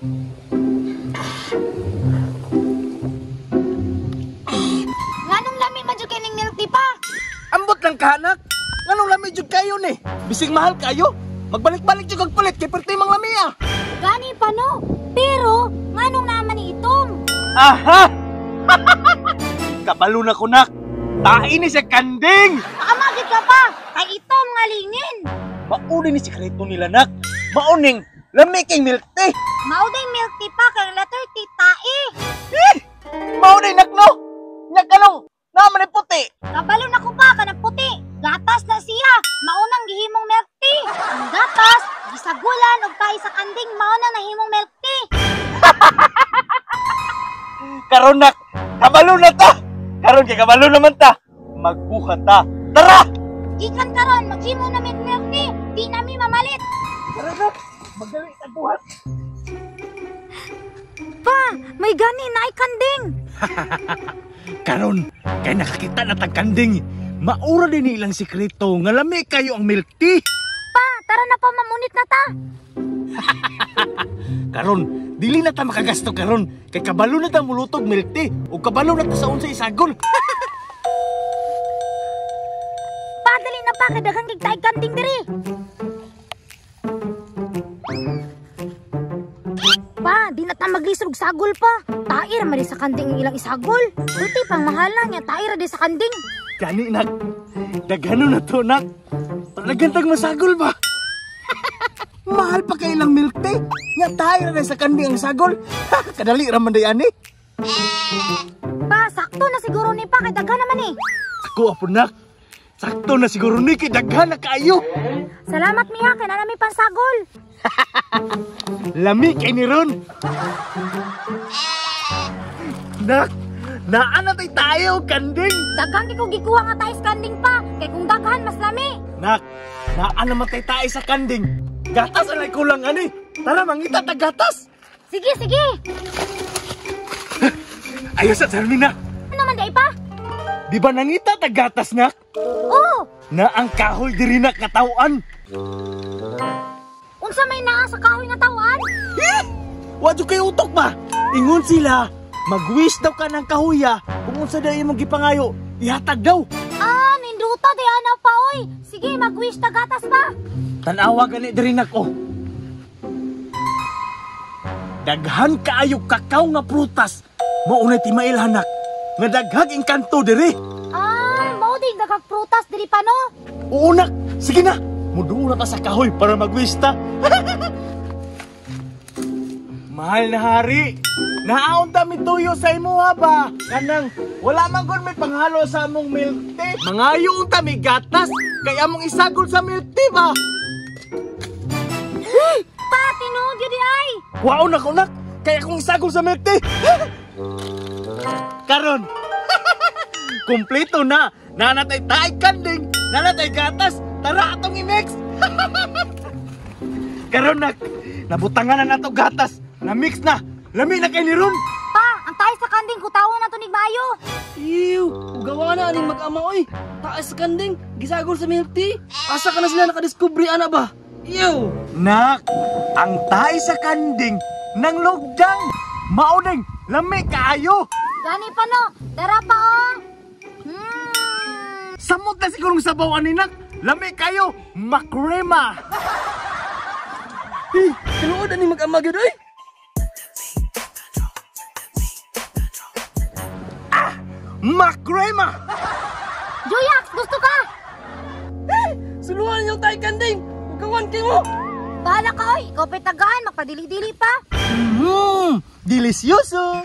Nganong lami man jud kining milk tea pa? Ambot lang kahanak. Nganong lami jud kayo ni? Bisig mahal kayo. Magbalik-balik jud kag palit kay perti mang lami ah. Gani pa no. Pero nganong naman ni itom? Aha! Kabalo na ko nak. Tain ni sa kanding. Makamagid ka pa. Kay itom nga lingin. Mauni ni sikreto nila nak. Mauning lami kay milk tea. Mao day milk tea pa kay letter T tae. Eh! Mao day nak no. Nya kanong naman ni puti. Kabalo na ko pa kanang puti. Gatas na siya. Maunang gihimong milk tea. Ang gatas gisagulan og tae sa kanding mao nang nahimong milk tea. Karon nak, kabalo na ta. Karon kay kabalo naman ta. Magbuhat ta. Tara! Gikan karon maghimo na mig milk tea. Di nami mamalit. Tara nak, magdali sa buhat. Pa, may gani na ay kanding. Karon kay nakakita na tag kanding. Maura din ni ilang sikreto nga lami kayo ang milk tea. Pa, tara na pa mamunit na ta. Karon, dili na ta makagasto karon kay kabalo na ta mulutog milk tea ug kabalo na ta sa unsa isagol. Pa, dali na pa kay daghan kay taig kanding diri. Pa, di na ta maglisod og sagol pa. Tae ra man di sa kanding ang ilang isagol. Pwede pang mahala niya, tae ra di sa kanding. Gani nak, daghano na to nak. Talagang tag masagol ba? Mahal pa kay ilang milk tea. Nya tae ra sa kanding ang sagol. Kadali ra man day ani. Pa, sakto na siguro ni pa kay daghan naman eh. Ako apo nak. Sakto na siguro ni kay daghan na kaayo. Salamat miha kay naa mi pansagol. Lami kay ni ron. Nak, naa na tay tayo kanding. Daghan kay ko gikuha nga tayo sa kanding pa. Kay kung daghan mas lami. Nak, naa naman tay tayo sa kanding. Gatas alay kulang ani. Tara mangita tag gatas. Sige, sige. Ayo sa Charmina. Ano man day pa? Di ba nangita tag gatas nak? Oo. Na ang kahoy diri nak katawan. Unsa may naa sa kahoy nga tawaan? Eh! Wa jud kay utok ba? Ingon sila, mag-wish daw ka ng kahoya kung unsa daw imong gipangayo, ihatag daw. Ah, ninduta day ana pa oy. Sige, mag-wish ta gatas pa. Tan-awa gani diri nak oh. Daghan kaayo kakao nga prutas. Mao na timailhan nak. Nga daghag engkanto diri. Ah, mao day daghag prutas diri pa no. Oo nak, sige na. Muduo na ta sa kahoy para mag-wish ta. Mahal na hari, naon ta mituyo sa imuha ba? Kanang wala man gud may panghalo sa among milk tea. Mangayo unta mi gatas kay among isagol sa milk tea ba? Pa, tinuod gyud di ay. Waon na ko nak, kay akong isagol sa milk tea. Karon, kumpleto na. Nanatay taay kanding, nanatay gatas. Tara atong i-mix. Karon nak, nabutangan na nato gatas. Na-mix na. Lami na kay ni Ron. Pa, ang tae sa kanding kutawo na to ni maayo. Ew, ugawa na aning mag-ama oy. Tae sa kanding, gisagol sa milk tea. Asa ka na sila nakadiskubre ana ba? Ew. Nak, ang tae sa kanding nang lugdang. Mauning, lami kaayo. Gani pa no, tara pa oh. Samot na sigurong sabaw ani nak. Lami kayo, makrema. Eh, tinuod ani mag-ama gyud oy. Ah, makrema. Joyax, gusto ka? Eh, suluhan yung tayo kanding. Ugawan kay mo. Bahala ka oy, ikaw pa'y tagaan, magpadili-dili pa. Delicioso.